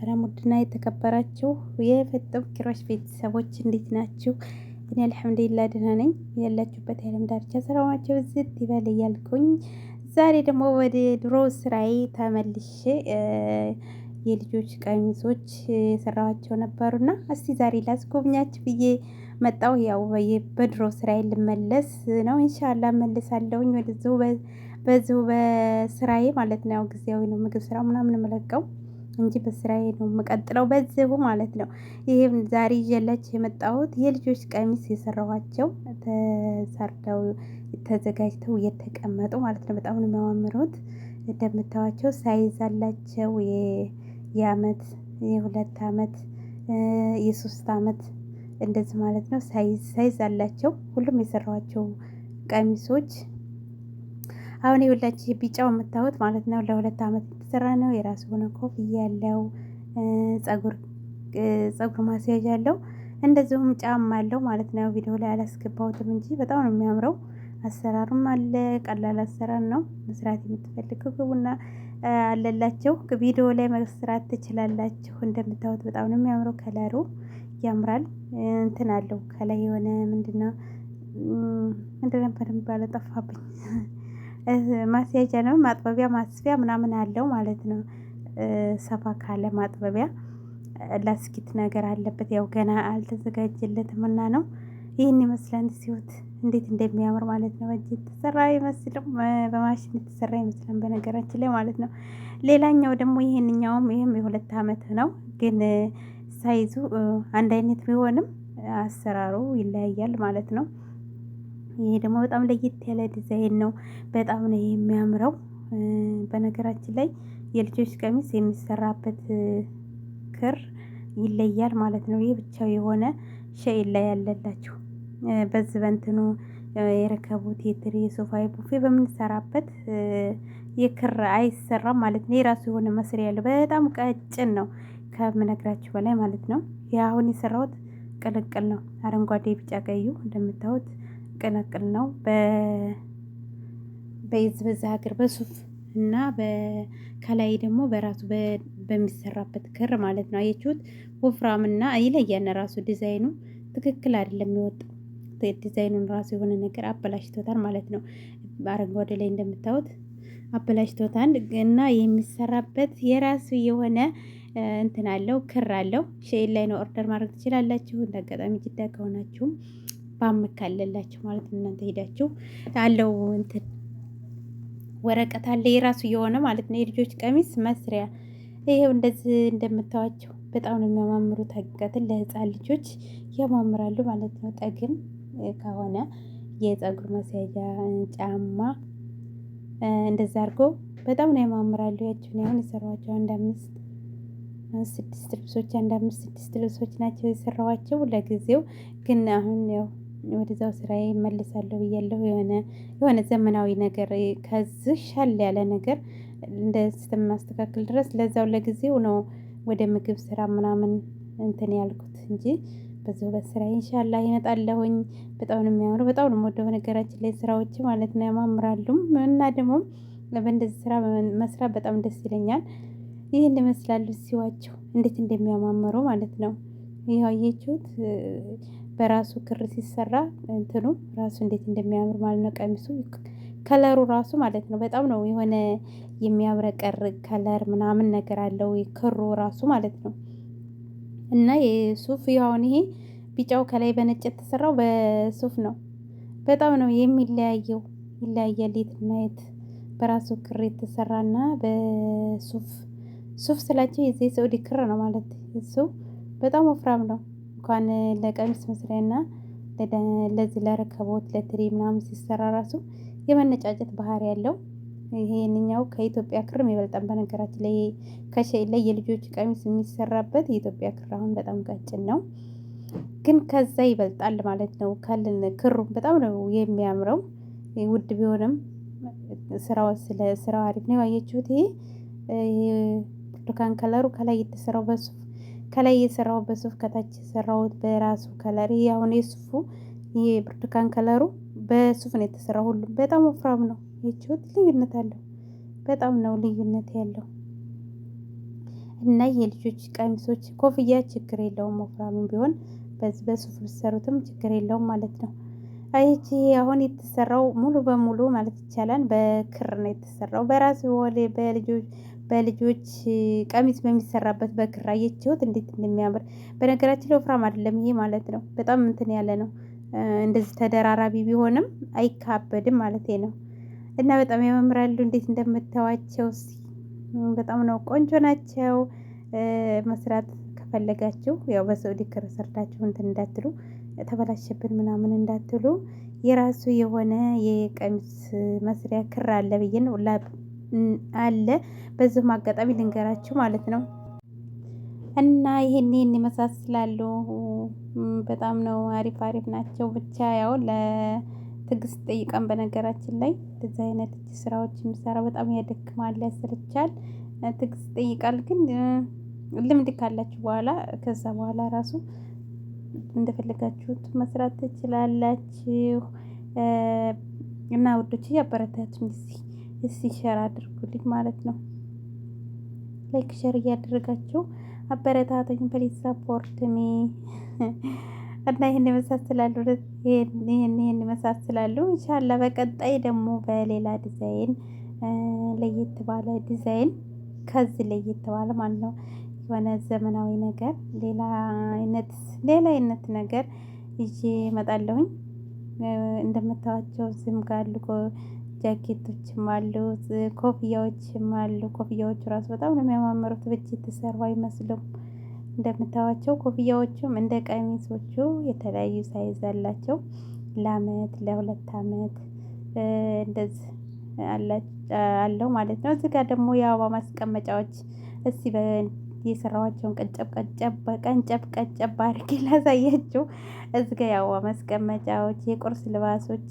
ሰላም ውድና የተከበራችሁ የፍጡም ኪሮሽ ቤተሰቦች እንዴት ናችሁ? እኔ አልሐምዱሊላህ ደህና ነኝ። ያላችሁበት የዓለም ዳርቻ ሰላማችሁ ብዝት ይበል እያልኩኝ ዛሬ ደግሞ ወደ ድሮ ስራዬ ተመልሼ የልጆች ቀሚሶች የሰራኋቸው ነበሩና እስቲ ዛሬ ላስጎብኛችሁ ብዬ መጣሁ። ያው በድሮ ስራዬ ልመለስ ነው። ኢንሻአላህ መለሳለሁኝ ወደዚሁ በዚሁ በስራዬ ማለት ነው። ያው ጊዜያዊ ነው ምግብ ስራ ምናምን የምለቀው እንጂ በስራዬ ነው የምቀጥለው በዚሁ ማለት ነው። ይሄም ዛሬ ይዤላችሁ የመጣሁት የልጆች ቀሚስ የሰራኋቸው ተሰርተው ተዘጋጅተው እየተቀመጡ ማለት ነው። በጣም ነው የሚያማምሩት። እንደምታዋቸው size አላቸው። የአመት፣ የ2 አመት፣ የ3 አመት እንደዚህ ማለት ነው። size size አላቸው ሁሉም የሰራኋቸው ቀሚሶች። አሁን ይኸውላችሁ ቢጫው የምታዩት ማለት ነው ለ2 አመት የተሰራ ነው። የራሱ ሆነ ኮፍያ ያለው፣ ፀጉር ማስያዣ አለው፣ እንደዚሁም ጫማ አለው ማለት ነው። ቪዲዮ ላይ አላስገባሁትም እንጂ በጣም ነው የሚያምረው። አሰራሩም አለ፣ ቀላል አሰራር ነው። መስራት የምትፈልጉ ግቡና አለላችሁ ቪዲዮ ላይ መስራት ትችላላችሁ። እንደምታዩት በጣም ነው የሚያምረው። ከለሩ ያምራል። እንትን አለው ከላይ የሆነ ምንድነው ምንድን ነበር የሚባለው ጠፋብኝ። ማስያዣ ነው፣ ማጥበቢያ ማስፊያ ምናምን አለው ማለት ነው። ሰፋ ካለ ማጥበቢያ ላስኪት ነገር አለበት። ያው ገና አልተዘጋጀለትም እና ነው። ይህን ይመስላል ሲዩት እንዴት እንደሚያምር ማለት ነው። በእጅ የተሰራ አይመስልም፣ በማሽን የተሰራ አይመስልም በነገራችን ላይ ማለት ነው። ሌላኛው ደግሞ ይሄንኛውም ይሄም የ2 አመት ነው፣ ግን ሳይዙ አንድ አይነት ቢሆንም አሰራሩ ይለያያል ማለት ነው። ይሄ ደግሞ በጣም ለየት ያለ ዲዛይን ነው። በጣም ነው የሚያምረው። በነገራችን ላይ የልጆች ቀሚስ የሚሰራበት ክር ይለያል ማለት ነው። ይሄ ብቻው የሆነ ሸይ ላይ ያለላችሁ በዚህ በእንትኑ የረከቡት የትሪ ሶፋ ቡፌ በምንሰራበት የክር አይሰራም ማለት ነው። የራሱ የሆነ መስሪያ ያለው በጣም ቀጭን ነው ከምነግራችሁ በላይ ማለት ነው። አሁን የሰራሁት ቅልቅል ነው። አረንጓዴ ቢጫ ቀዩ እንደምታዩት ቅልቅል ነው። በዚህ ሀገር በሱፍ እና ከላይ ደግሞ በራሱ በሚሰራበት ክር ማለት ነው። አያችሁት? ወፍራምና ይለያል ራሱ ዲዛይኑ ትክክል አይደለም የሚወጣው። ዲዛይኑን ራሱ የሆነ ነገር አበላሽቶታል ማለት ነው። አረንጓዴ ላይ እንደምታዩት አበላሽቶታል እና የሚሰራበት የራሱ የሆነ እንትን አለው፣ ክር አለው። ሼል ላይ ነው order ማድረግ ትችላላችሁ። እንዳጋጣሚ ጅዳ ከሆናችሁም ባመካለላችሁ ማለት ነው። እናንተ ሄዳችሁ አለው እንትን ወረቀት አለ የራሱ የሆነ ማለት ነው። የልጆች ቀሚስ መስሪያ ይሄው እንደዚህ እንደምታዋቸው በጣም ነው የሚያማምሩት። ሀቂቃትን ለህፃን ልጆች ያማምራሉ ማለት ነው። ጠግም ከሆነ የፀጉር ማስያዣ ጫማ እንደዛ አድርጎ በጣም ነው ያማምራሉ። ያችን አሁን የሰራኋቸው አንድ 5 6 ልብሶች አንድ 5 6 ልብሶች ናቸው የሰራኋቸው ለጊዜው። ግን አሁን ያው ወደዛው ስራዬ እመለሳለሁ ብያለሁ። የሆነ ዘመናዊ ነገር ከዚህ ሻል ያለ ነገር እንደ እስከማስተካከል ድረስ ለዛው ለጊዜው ነው ወደ ምግብ ስራ ምናምን እንትን ያልኩት እንጂ በዚሁ በስራዬ ኢንሻአላህ እመጣለሁኝ። በጣም ነው የሚያምረው። በጣም ነው የምወደው በነገራችን ላይ ስራዎች ማለት ነው ያማምራሉ። እና ደግሞ በእንደዚህ ስራ መስራት በጣም ደስ ይለኛል። ይሄን ይመስላል ሲዋቸው እንዴት እንደሚያማምሩ ማለት ነው። ይሄው አያችሁት በራሱ ክር ሲሰራ እንትኑ ራሱ እንዴት እንደሚያምር ማለት ነው። ቀሚሱ ከለሩ ራሱ ማለት ነው በጣም ነው የሆነ የሚያብረቀርቅ color ምናምን ነገር አለው ክሩ ራሱ ማለት ነው። እና የሱፍ ያው ይሄ ቢጫው ከላይ በነጭ የተሰራው በሱፍ ነው። በጣም ነው የሚለያየው፣ ይለያያል የትና የት በራሱ ክር የተሰራና በሱፍ ሱፍ ስላቸው የዚህ የሳውዲ ክር ነው ማለት እሱ በጣም ወፍራም ነው። እንኳን ለቀሚስ መስሪያና ለዚህ ለረከቦት ለትሪ ምናምን ሲሰራ ራሱ የመነጫጨት ባህሪ ያለው ይሄንኛው ከኢትዮጵያ ክርም ይበልጣል። በነገራችን ላይ ከሸይ ላይ የልጆች ቀሚስ የሚሰራበት የኢትዮጵያ ክር አሁን በጣም ቀጭን ነው፣ ግን ከዛ ይበልጣል ማለት ነው። ካልን ክሩ በጣም ነው የሚያምረው። ውድ ቢሆንም ስራው ስለ ስራው አሪፍ ነው። ያያችሁት ይሄ ብርቱካን ከለሩ ከላይ የተሰራው በሱፍ ከላይ የሰራው በሱፍ ከታች የሰራው በራሱ color። ይሄ አሁን የሱፉ ይሄ ብርቱካን ከለሩ በሱፍ ነው የተሰራው። ሁሉም በጣም ወፍራም ነው። ያችሁት ልዩነት አለው። በጣም ነው ልዩነት ያለው። እና የልጆች ቀሚሶች ኮፍያ ችግር የለውም፣ ወፍራምም ቢሆን በዚህ በሱፍ ብትሰሩትም ችግር የለውም ማለት ነው። አይቺ አሁን የተሰራው ሙሉ በሙሉ ማለት ይቻላል በክር ነው የተሰራው። በራስ ወሌ በልጆች ቀሚስ በሚሰራበት በክር አየችሁት እንዴት እንደሚያምር። በነገራችን ላይ ወፍራም አይደለም ይሄ ማለት ነው። በጣም እንትን ያለ ነው። እንደዚህ ተደራራቢ ቢሆንም አይካበድም ማለት ነው። እና በጣም ያማምራሉ። እንዴት እንደምታዋቸው በጣም ነው ቆንጆ ናቸው። መስራት ከፈለጋችሁ ያው በሰዑዲ ክር ሰርታችሁ እንትን እንዳትሉ፣ ተበላሸብን ምናምን እንዳትሉ፣ የራሱ የሆነ የቀሚስ መስሪያ ክር አለ ብዬ ነው አለ። በዚህም አጋጣሚ ልንገራችሁ ማለት ነው። እና ይሄን ይሄን ይመሳስላሉ። በጣም ነው አሪፍ አሪፍ ናቸው። ብቻ ያው ለትዕግስት ጠይቀን በነገራችን ላይ እንደዚህ አይነት እጅ ስራዎች የሚሰራ በጣም ያደክማል፣ ያሰለቻል፣ ትዕግስት ይጠይቃል። ግን ልምድ ካላችሁ በኋላ ከዛ በኋላ ራሱ እንደፈለጋችሁት መስራት ትችላላችሁ። እና ውዶች እያበረታቱኝ እስቲ share አድርጉልኝ ማለት ነው። Like share እያደረጋችሁ አበረታቱኝ። Please support me። እና ይሄን ይመሳስላሉ፣ ይሄን ይመሳስላሉ። ኢንሻአላህ በቀጣይ ደግሞ በሌላ ዲዛይን፣ ለየት ባለ ዲዛይን፣ ከዚህ ለየት ባለ ማለት ነው፣ የሆነ ዘመናዊ ነገር፣ ሌላ አይነት ነገር ይዤ እመጣለሁኝ። እንደምታዋቸው ዝም ጋር አሉ፣ ጃኬቶችም አሉ፣ ኮፍያዎችም አሉ። ኮፍያዎቹ ራሱ በጣም ነው የሚያማምሩት። በእጅ የተሰሩ አይመስሉም። እንደምታዋቸው ኮፍያዎቹም እንደ ቀሚሶቹ የተለያዩ size አላቸው። ለአመት፣ ለ2 አመት እንደዚህ አለው ማለት ነው። እዚህ ጋር ደግሞ የአበባ ማስቀመጫዎች እስቲ የሰራኋቸውን ቀንጨብ ቀንጨብ ቀንጨብ ቀንጨብ አድርጌ ላሳያችሁ። እዚህ ጋር የአበባ ማስቀመጫዎች፣ የቁርስ ልባሶች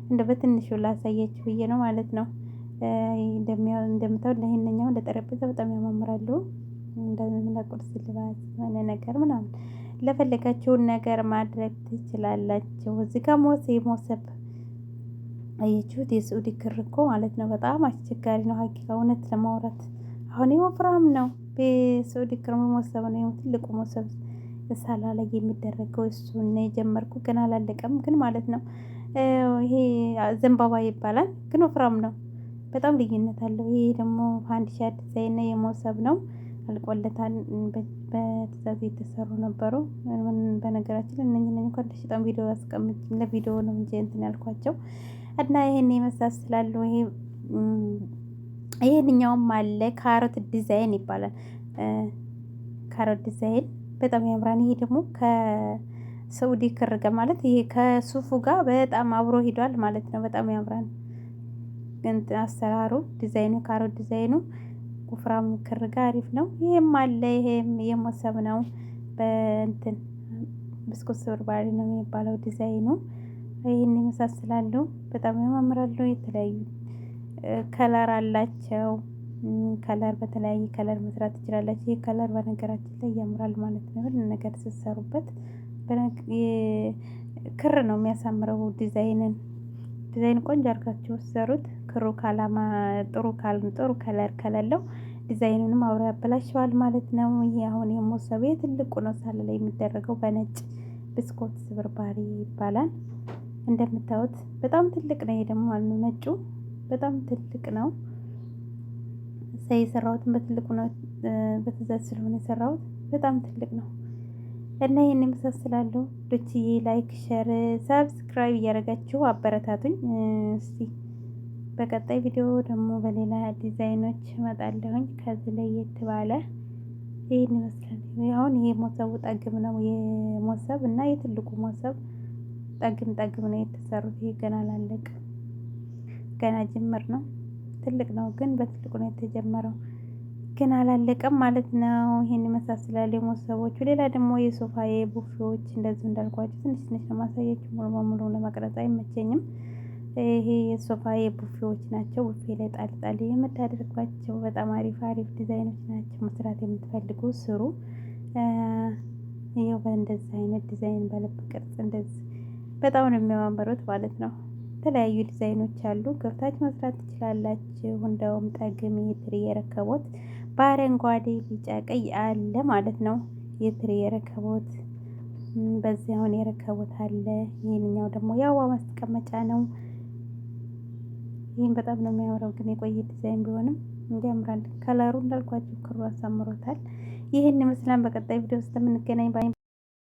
እንደ በትንሹ ላሳያችሁ ብዬ ነው ማለት ነው። እንደምታዩት ለይሄንኛው ለጠረጴዛ በጣም ያማምራሉ። እንደምን ለቁርስ ልባስ የሆነ ነገር ምናምን ለፈለጋችሁን ነገር ማድረግ ትችላላችሁ። እዚህ ጋር ሞሰብ አየችሁት? የስዑዲ ክር እኮ ማለት ነው በጣም አስቸጋሪ ነው። ሀቂቃ እውነት ለማውራት አሁን ወፍራም ነው። በስዑዲ ክር ሞሰብ ነው ትልቁ ሞሰብ ሳላ ላይ የሚደረገው፣ እሱን ነው የጀመርኩ፣ ገና አላለቀም ግን ማለት ነው። ይሄ ዘንባባ ይባላል ግን ወፍራም ነው። በጣም ልዩነት አለው። ይሄ ደግሞ ፋንዲሻ ዲዛይን ነው፣ የሞሰብ ነው። አልቆለታል። በትዕዛዝ የተሰሩ ነበሩ። በነገራችን ላይ እነኝህ እንኳን ተሽጠን ቪዲዮ አስቀምጥ ለቪዲዮ ነው እንጂ እንትን ያልኳቸው። እና ይሄን የመሳስላሉ። ይሄ ይሄንኛውም አለ፣ ካሮት ዲዛይን ይባላል። ካሮት ዲዛይን በጣም ያምራል። ይሄ ደግሞ ከሰውዲ ክር ጋር ማለት ይሄ ከሱፉ ጋር በጣም አብሮ ሂዷል ማለት ነው። በጣም ያምራል። ግን አሰራሩ ዲዛይኑ ካሮት ዲዛይኑ ወፍራም ክር ጋር አሪፍ ነው። ይሄም አለ፣ ይሄም የሞሰብ ነው። በእንትን ብስኩት ስብርባሪ ነው የሚባለው ዲዛይኑ። ይህን ይመሳስላሉ። በጣም ያማምራሉ። የተለያዩ color አላቸው። Color በተለያየ color መስራት ትችላላችሁ። ይህ color በነገራችን ላይ ያምራል ማለት ነው። ሁሉ ነገር ስትሰሩበት ክር ነው የሚያሳምረው ዲዛይንን። ዲዛይን ቆንጆ አድርጋችሁ ሰሩት። ክሩ ካላማ ጥሩ ካል ጥሩ color ከሌለው ዲዛይኑንም አብሮ ያበላሸዋል ማለት ነው። ይሄ አሁን የሞሰብ ትልቁ ነው፣ ሳለ ላይ የሚደረገው በነጭ ብስኮት ስብርባሪ ይባላል። እንደምታዩት በጣም ትልቅ ነው። ይሄ ደግሞ ማለት ነው ነጩ በጣም ትልቅ ነው። እዛ የሰራሁትን በትልቁ ነው፣ በትዕዛዝ ስለሆነ የሰራሁት በጣም ትልቅ ነው። እና ይሄን የመሳስላሉ ዶችዬ፣ like፣ share፣ subscribe እያደረጋችሁ አበረታቱኝ። እስቲ በቀጣይ ቪዲዮ ደግሞ በሌላ ዲዛይኖች እመጣለሁኝ። ከዚህ ለየት ባለ ይሄን ይመስላል። አሁን ይሄ ሞሰቡ ጠግም ነው፣ የሞሰብ እና የትልቁ ሞሰብ ጠግም ጠግም ነው የተሰሩት። ይሄ ገና አላለቀም፣ ገና ጅምር ነው። ትልቅ ነው ግን በትልቁ ነው የተጀመረው፣ ግን አላለቀም ማለት ነው። ይሄን ይመሳስላል የሞሰቦቹ። ሌላ ደግሞ የሶፋ የቡፌዎች እንደዚሁ እንዳልኳቸው ትንሽ ትንሽ ነው ማሳያችሁ። ሙሉ በሙሉ ለመቅረጽ አይመቸኝም። ይሄ የሶፋ የቡፌዎች ናቸው። ቡፌ ላይ ጣል ጣል የምታደርጓቸው በጣም አሪፍ አሪፍ ዲዛይኖች ናቸው። መስራት የምትፈልጉ ስሩ። ይኸው በእንደዚህ አይነት ዲዛይን በልብ ቅርጽ እንደዚህ በጣም ነው የሚያማምሩት ማለት ነው። የተለያዩ ዲዛይኖች አሉ። ገብታችሁ መስራት ትችላላችሁ። እንደውም ጠግም የትሪ የረከቦት በአረንጓዴ ቢጫ፣ ቀይ አለ ማለት ነው። የትሪ የረከቦት በዚህ አሁን የረከቦት አለ። ይህንኛው ደግሞ የአበባ ማስቀመጫ ነው። ይህም በጣም ነው የሚያምረው፣ ግን የቆየ ዲዛይን ቢሆንም ያምራል። ከለሩ እንዳልኳችሁ ክሩ አሳምሮታል። ይህን ይመስላል። በቀጣይ ቪዲዮ ውስጥ የምንገናኝ።